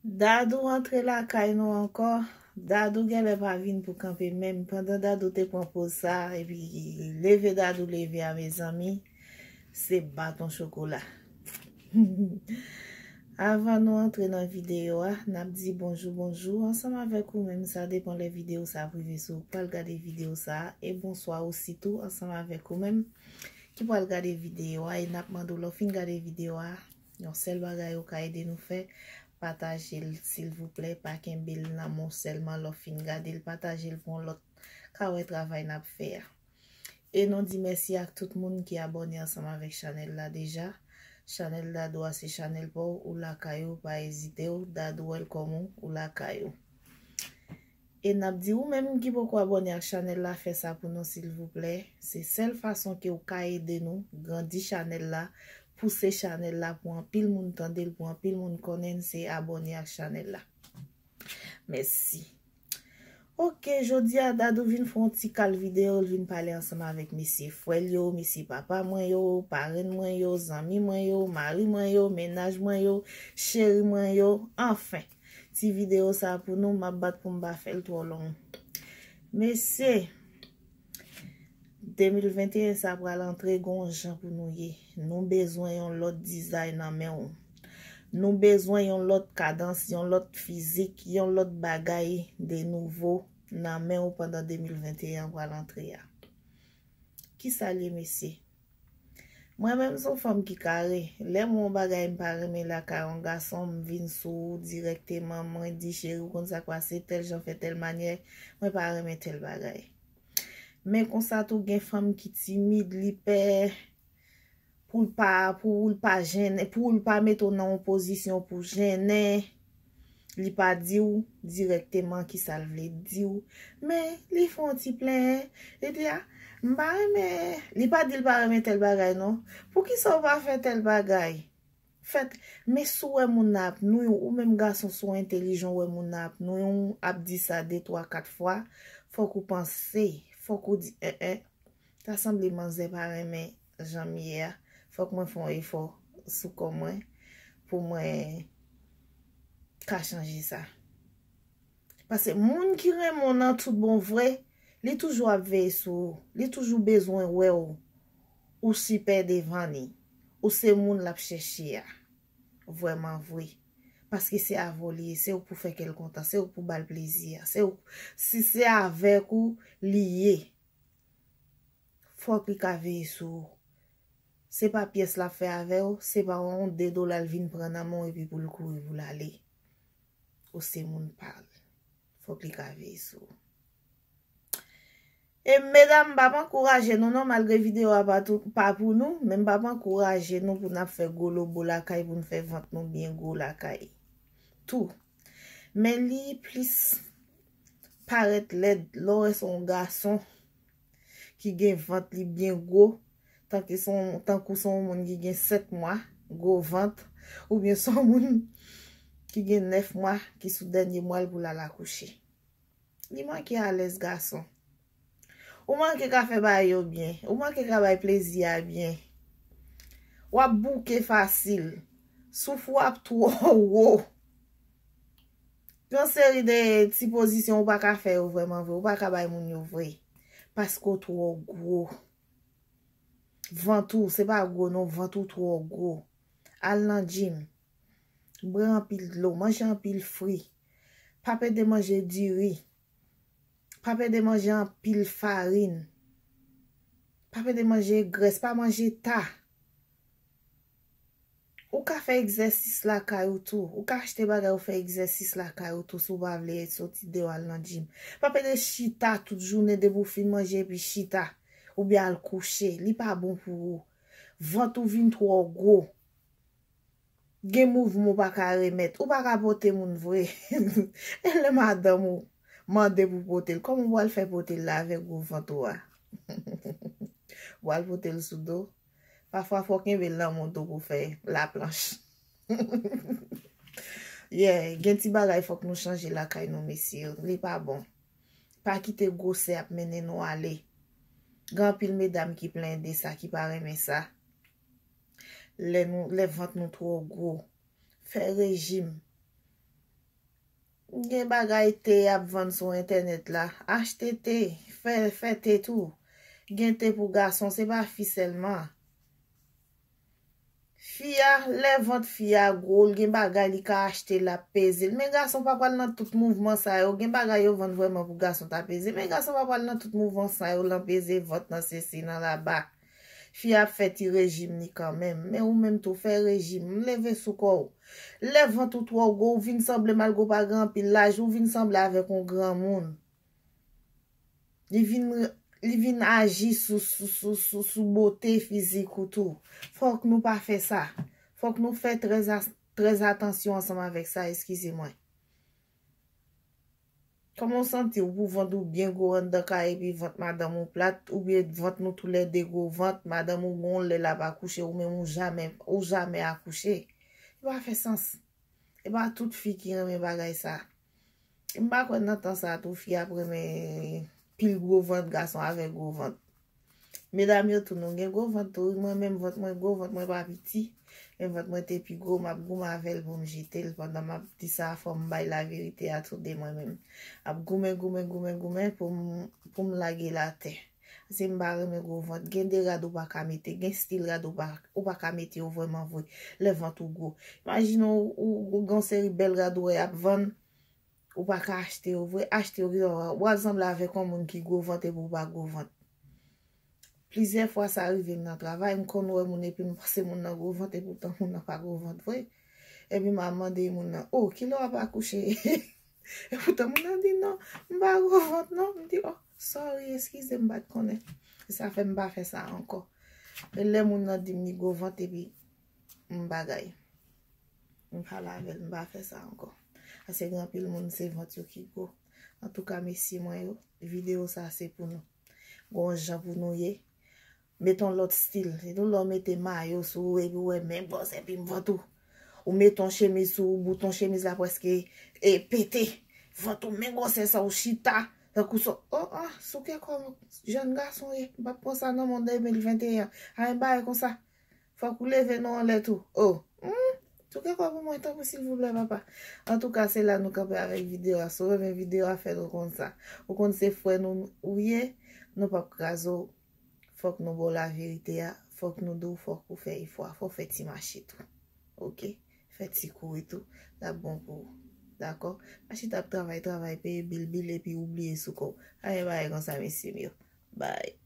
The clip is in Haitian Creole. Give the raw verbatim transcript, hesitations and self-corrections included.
Dadou antre lakay nou ankò. Dadou genlè pa vin pou kanpe menm. Pandan Dadou te pran poz sa, epi leve Dadou leve a, mezanmi, se baton chokola. Avan nou antre nan videyo a, n ap di bonjou, bonjou ansanm avèk ou menm. Sa depan lè videyo sa ap rive sou ou k pral gade videyo sa. E bonswa ositou ansanm avèk ou menm ki pral gade videyo a. E n ap mande w, lè w fin gade videyo a, yon sèl bagay ou ka ede nou fè, pataje l, silvouplè. Pa kenbe l nan men w sèlman lè w fin gade l. Pataje l pou yon lòt ka wè travay n ap fè a. E nou di mèsi ak tout moun ki abòne ansanm avèk chanèl la deja. Chanèl Dadou a se chanèl pa w, ou lakay ou, pa ezite w, Dadou welcome ou, ou lakay ou. E n ap di ou menm ki poko abòne ak chanèl la, fè sa pou nou silvouplè. Se sèl fason ke w ka ede nou grandi chanèl la, pouse chanèl la pou anpil moun tande l, pou anpil moun konnen l, se abòne ak chanèl la. Mèsi. Ok, jodi a Dadou vin fè yon ti kal videyo, l vin pale ansanm avèk mesye frè l yo, mesye papa mwen yo, parenn mwen yo, zanmi mwen yo, mari mwen yo, mennaj mwen yo, cheri mwen yo, anfen. Ti videyo sa pou nou, m ap bat pou m pa fè l twò long. Mesye, de mil venteyen sa pral antre, gon jan pou nou ye. Nou bezwen yon lòt dizay nan men w. Nou bezwen yon lòt kadans, yon lòt fizik, yon lòt bagay de nouvo nan men w pandan de mil venteyen an pral antre a. Kisa l ye, mesye? Mwen menm, se yon fanm ki kare. Lè m wè yon bagay m pa renmen lakay yon gason, m vin sou ou dirèkteman, mwen di, cheri, ou konn sa k pase, tèl jan fè tèl manyè, mwen pa renmen tèl bagay. Men konsa tou, gen fanm ki timid, li pè pou l pa, pou l pa jennen, pou l pa mete w nan yon pozisyon pou jennen. Li pa di w dirèkteman kisa l vle di w. Men li fè yon ti plenyen. Li di, a, m pa renmen, li pa di l pa renmen tèl bagay non. Poukisa w pa fè tèl bagay? Fèt, men si w wè moun nan ap nwi w, ou menm gason, si w entelijan, w wè moun nan ap nwi w, ap di sa de, twa, kat fwa, fòk ou panse, fòk ou di, en, en, ta sanble manzè pa renmen jan m ye a. Fòk mwen fè yon efò sou kò mwen pou mwen ka chanje sa. Paske moun ki renmen w nan tout bon vre, li toujou ap veye sou ou. Li toujou bezwen wè w, ou sipè devan li. Ou se moun l ap chèche a. Vrèman vre. Paske se avè w li ye, se ou k pou fè kè l kontan, se ou k pou ba l plezi a, se ou, si se avèk ou li ye, fòk li ka veye sou ou. Se pa pyès l ap fè avè w, se pa yon de dola l vin pran nan men w epi pou l kouri pou l ale. Ou se moun pa l. Fòk li ka veye sou ou. E medam, m p ap ankouraje nou non, malgre videyo a pa tou, pa pou nou, men m p ap ankouraje nou pou n ap fè gwo lobo lakay, pou n fè vant nou byen gwo lakay tou. Men li plis parèt lèd lè w wè se yon gason ki gen vant li byen gwo, tanke se yon, tankou se yon moun ki gen sèt mwa, gwo vant, oubyen se yon moun ki gen nèf mwa, ki sou dènye mwa l pou l al akouche. Li manke alèz gason. Ou manke ka fè bagay yo byen. Ou manke ka bay plezi a byen. W ap bouke fasil. Souf ou ap twò wo. Yon seri de ti pozisyon ou pa ka fè yo vrèman vre. Ou pa ka bay moun yo vre. Paske w twò gwo. Vant ou, se pa gwo non, vant ou twò gwo. Al nan djim. Bwè anpil dlo, manje anpil fri. Pa pede manje diri. Pa pede manje anpil farin. Pa pede manje grès, pa manje ta. Ou ka fè egzèsis lakay ou tou. Ou ka achte bagay ou fè egzèsis lakay ou tou si w pa vle soti deyò al nan djim. Pa pede chita tout jounen depi w fin manje epi chita. Oubyen al kouche. Li pa bon pou ou. Vant ou vin twò gwo. Gen mouvman ou pa ka remèt. Ou pa ka pote moun vre. E lè madanm ou mande pou pote l, kòman ou pral fè pote l la avèk gwo vant ou a? Ou pral pote l sou do? Pafwa fò w kenbe l nan men w tou pou fè laplanch. Yeah, gen ti bagay fòk nou chanje lakay nou, mesye. Li pa bon. Pa kite gwosè ap mennen nou ale. Gen anpil medam ki plenyen de sa, ki pa renmen sa. Lè nou, lè vant nou twò gwo. Fè rejim. Gen bagay te y ap vann sou entènèt la. Achte te, fè, fè te tou. Gen te pou gason, se pa fi sèlman. Fi a, lè vant fi a gwo, l gen bagay li ka achte, l ap peze l. Men gason pa pral nan tout mouvman sa yo. Gen bagay yo vann vrèman pou gason ta peze. Men gason pa pral nan tout mouvman sa yo, l an peze vant nan sesi, nan laba. Fi a ap fè ti rejim li kanmenm. Men ou menm tou, fè rejim. Leve sou kò w. Lè vant ou twò gwo, ou vin sanble, malgre w pa gen anpil laj, ou vin sanble avèk yon granmoun. Li vin, li vin aji sou, sou, sou, sou, sou bote fizik ou tou. Fòk nou pa fè sa. Fòk nou fè trè, trè atansyon ansanm avèk sa, eskize mwen. Kòman w santi w pou vant ou byen gwo anndan kay epi vant madanm ou plat, oubyen vant nou toulède gwo vant, madanm ou gon lè l ap akouche, ou menm ou jamè, ou jamè akouche? Li pa fè sans. E pa tout fi ki renmen bagay sa. M pa kwè nan tan sa tou fi ap renmen pil gwo vant gason avèk gwo vant. Medam yo tou nou gen gwo vant tou wi. Mwen menm vant mwen gwo, vant mwen pa piti. Men vant mwen te pi gwo, m ap goumen avè l pou m jete l. Pandan m ap di sa, fò m bay laverite a tou de mwen menm. M ap goumen, goumen, goumen, goumen pou m, pou m lage l atè. Paske m pa renmen gwo vant. Gen de rad ou pa ka mete, gen stil rad ou pa, ou pa ka mete yo vrèman vre. Lè vant ou gwo. Imajine w, ou, ou gen yon seri bèl rad ou wè y ap vann, ou pa ka achte yo vre. Achte yo, w al sanble avèk yon moun ki gwo vant epi w pa gwo vant. Plizyè fwa sa rive m nan travay, m konn wè moun epi m panse moun nan gwo vant, epoutan moun nan pa gwo vant vre. Epi m a mande moun nan, "O, kilè w ap akouche?" Epoutan moun nan di, "Non, m pa gwo vant non." M di, "O, sorry, eskize m, m pa t konnen." E sa fè m pa fè sa ankò. E lè moun nan di m li gwo vant epi m bagay, m pale avè l, m pa fè sa ankò. Paske gen anpil moun se vant yo ki gwo. Antouka, mesye mwen yo, videyo sa se pou nou. Gon jan pou nou ye. Met yon lòt stil. Se tou lè w mete mayo sou ou epi w wè men gwòsè epi vant ou. Ou mete yon chemiz sou ou, bout yon chemiz la prèske e pete. Vant ou men gwòsè sa ou chita. Tankou sa, o, a, sou kè kò jèn gason ye. M p ap pran sa nan mond de mil venteyen. A, yon bagay konsa. Fòk ou leve non anlè tou. O, hmm, sou kè kò pou mwen, tanpri, silvouplè, papa. Antouka, se la nou kanpe avèk videyo a. Si w renmen videyo a, fè nou konn sa. Ou konn se frè nou ou ye, nou p ap kraze w. Fòk nou ba w laverite a, fòk nou di w, fòk ou fè efò a, fò w fè ti mache tou. Oke? Fè ti kouri tou, l ap bon pou ou. Dakò? Pa chita ap travay, travay, peye bil, bil, epi ou bliye sou kò w. Pa gen bagay konsa, mesye m yo. Bay.